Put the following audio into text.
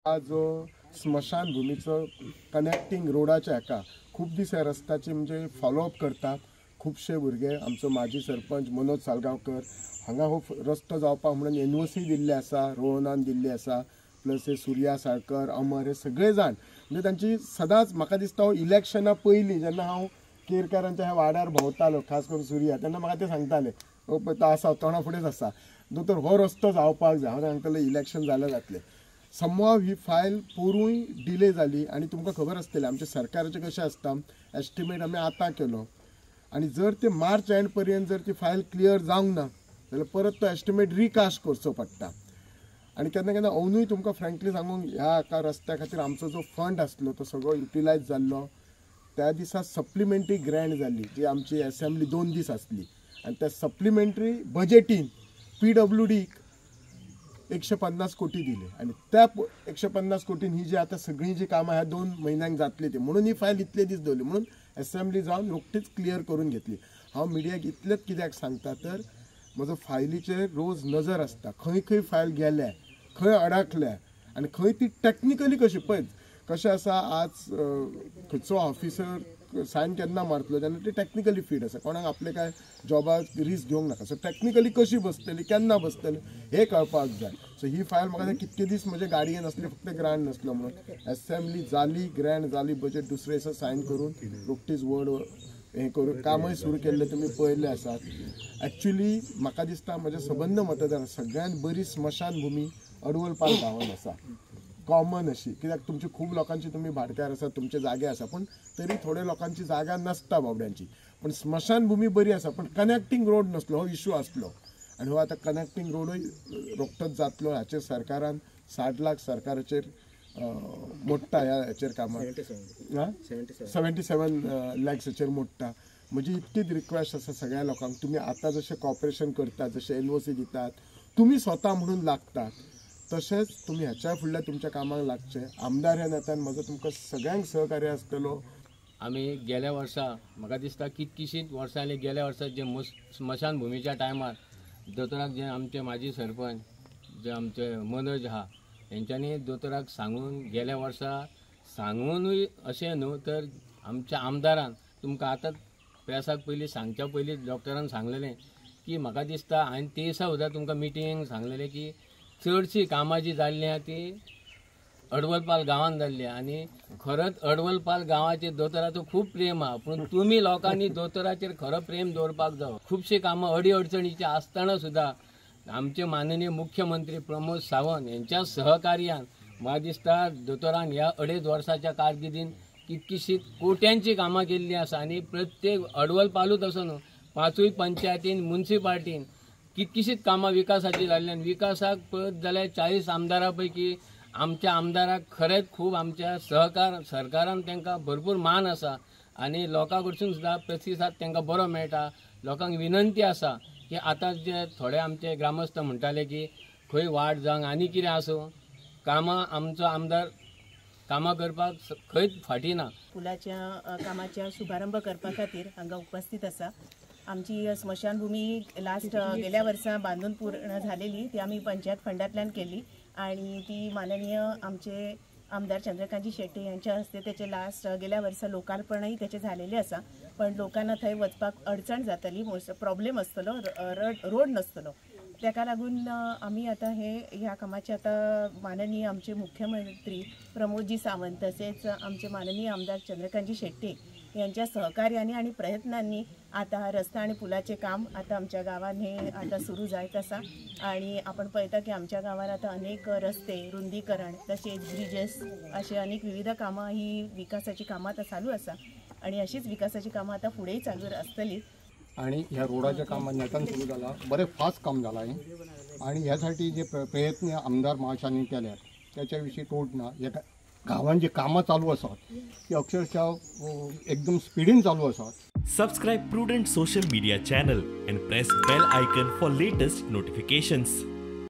जो स्मशानभुमीचो कनेक्टिंग रोडाच्या हाका खूब दीस ह्या रस्त्याचे म्हणजे फॉलोअप करतात खुबशे भुरगे. आमचो माजी सरपंच मनोज सालगांवकर हांगा हो रस्तो जावपाक म्हणून एनओसी दिल्ली आसा, रोहनान दिल्ली आसा, प्लस हे सुर्या साळकर, अमर हे सगळे जाण म्हणजे तांची सदांच म्हाका दिसता हो इलेक्शना पयलीं जेन्ना हांव केरकारांच्या ह्या वाड्यार भोंवतालो, खास करून सुर्या, तेन्ना म्हाका ते सांगताले हो पळय तो आसा तोंडा फुडेंच आसा दोतोर, हो रस्तो जावपाक जाय. हांव सांगतालें इलेक्शन जाल्यार जातलें. समहाव ही फायल पोरूय डिले जाली आनी तुमकां खबर आसतलें आमच्या सरकाराचें कशें आसता, एस्टिमेट आमी आतां केलो आनी जर ते मार्च एंड पर्यंत जर ती फायल क्लियर जावंक ना जाल्यार परत तो एस्टिमेट रिकास्ट करचो पडटा. आनी केन्ना केन्ना अवनूय तुमकां फ्रेंकली सांगूंक ह्या एका रस्त्या खातीर आमचो जो फंड आसलो तो सगळो युटिलायज जाल्लो. त्या दिसा सप्लिमेंटरी ग्रँट जाली जी आमची एसेंब्ली 2 दीस आसली आनी त्या सप्लिमेंटरी बजेटीन PWDक 150 कोटी दिले आनी त्या 150 कोटीन ही जी आतां सगळीं जी कामां ह्या 2 म्हयन्यांक जातली ती, म्हणून ही फायल इतले दीस दवरली, म्हणून एसेंब्ली जावन रोखडीच क्लियर करून घेतली. हांव मिडियाक इतलेंच कित्याक सांगता तर म्हजो फायलीचेर रोज नजर आसता, खंय खंय फायल गेल्या, खंय अडकल्या आनी खंय ती टॅक्निकली कशी. पळय कशें आसा आज खंयचो ऑफिसर सायन केन्ना मारतलो तेन्ना ती टॅक्निकली फीट आसा, कोणाक आपले काय जॉबाक रिस्क घेवंक नाका. सो टॅक्निकली कशी बसतली, केन्ना बसतली हें कळपाक जाय. सो ही फायल म्हाका कितके दीस म्हजे गाडयेन आसली, फक्त ग्रांट नासलो म्हणून एसेंब्ली जाली, ग्रँट जाली, बजेट दुसरे दिसा सायन करून रोखडीच वर्ड हें करून कामय सुरू केल्लें तुमी पळयल्लें आसात. एक्चुली म्हाका दिसता म्हज्या सबंद मतदार सगळ्यांत बरी स्मशानभुमी अडवलपाल गांवान आसा, कॉमन अशी, कित्याक तुमची खूब लोकांची तुमी भाटकार आसा, तुमचे जागे आसा, पूण तरी थोडे लोकांची जागा नासता बाबड्यांची, पूण स्मशानभुमी बरी आसा, पूण कनेक्टिंग रोड नासलो हो इशू आसलो आनी हो आतां कनेक्टिंग रोडूय रोखडोच जातलो हाचेर सरकारान 60 लाख सरकाराचेर मोडटा ह्या हेचेर कामाक 77 लॅक्साचेर मोडटा. म्हजी इतकीच रिक्वेस्ट आसा सगळ्या लोकांक, तुमी आतां जशें कॉपरेशन करतात, जशें एनओसी दितात, तुमी स्वता म्हणून लागतात, तशेंच तुमी ह्याच्या फुडल्या तुमच्या कामाक लागचे. आमदार ह्या नात्यान म्हजो तुमकां सगळ्यांक सहकार्य आसतलो. आमी गेल्या वर्सा म्हाका दिसता कितकीशींच वर्सां आनी गेल्या वर्सा जे स्मशानभुमीच्या टायमार दोतोराक जे आमचे माजी सरपंच जे आमचे मनोज आहा हेंच्यांनी दोतोराक सांगून गेल्या वर्सा सांगूनूय अशें न्हू तर आमच्या आमदारान तुमकां आतां प्रेसाक पयलीं सांगच्या पयलीं डॉक्टरान सांगलेलें की म्हाका दिसता हांवें ते दिसा सुद्दां तुमकां मिटींग सांगलेलें की चडशी कामां जी जाल्लीं आहा ती अडवलपाल गांवान जाल्ली आनी खरंच अडवलपाल गांवाचेर दोतोराचो खूब प्रेम आहा, पूण तुमी लोकांनी दोतोराचेर खरो प्रेम दवरपाक जावो. खुबशीं कामां अडी अडचणीची आसतना सुद्दां आमचे माननीय मुख्यमंत्री प्रमोद सावंत हेंच्या सहकार्यान म्हाका दिसता दोतोरान ह्या 2.5 वर्साच्या कारकिर्दीन कितकीशीं कोट्यांची कामां केल्लीं आसा आनी प्रत्येक अडवलपालूच असो न्हू 5 पंचायतीन मुन्सिपाल्टीन कितकीशींच कामां विकासाची जाल्ली आनी विकासाक पळयत जाल्यार 40 आमदारां पैकी आमच्या आमदाराक खरेंच खूब आमच्या सहकार सरकारान तांकां भरपूर मान आसा आनी लोकां कडसून सुद्दां प्रतिसाद तांकां बरो मेळटा. लोकांक विनंती आसा की आतां जे थोडे आमचे ग्रामस्थ म्हणटाले की खंय वाट जावंक आनी कितें आसूं, कामां आमचो आमदार कामां करपाक खंयच फाटीं ना. पुलाच्या कामाच्या शुभारंभ करपा खातीर हांगा उपस्थित आसा. आमची स्मशानभूमी लास्ट गेल्या वर्सा बांदून पूर्ण झालेली, ती आमी पंचायत फंडांतल्यान केली आणि ती माननीय आमचे आमदार चंद्रकांतजी शेट्ये यांच्या हस्ते त्याचे लास्ट गेल्या वर्सा लोकार्पणय त्याचे झालेले आसा. पण लोकांना थंय वचपाक अडचण जातली, प्रॉब्लेम आसतलो, रोड नासतलो, ताका लागून आमी आतां हे ह्या कामाचे आतां माननीय आमचे मुख्यमंत्री प्रमोदजी सावंत तसेच आमचे माननीय आमदार चंद्रकांतजी शेट्ये यांच्या सहकार्याने आणि प्रयत्नांनी आता रस्ता आणि पुलाचे काम आता आमच्या गावान हे आता सुरू जायत आसा. आणि आपण पळयता की आमच्या गावान आता अनेक रस्ते रुंदीकरण तसेच ब्रिजेस असे अनेक विविध कामां ही विकासाची कामां आता चालू आसा आणि अशीच विकासाची कामां आता फुडेंय चालू आसतली. आणि ह्या रोडाच्या कामात नेटान सुरू जाला, बरें फास्ट काम जाला हें आणि ह्यासाठी जे प्रयत्न आमदार महाशयांनी केल्यात त्याच्या विशीं तोड ना. ह्या गांवांत जी कामां चालू आसात ती अक्षरशः एकदम स्पिडीन चालू आसात. Subscribe Prudent social media channel and press bell icon for latest notifications.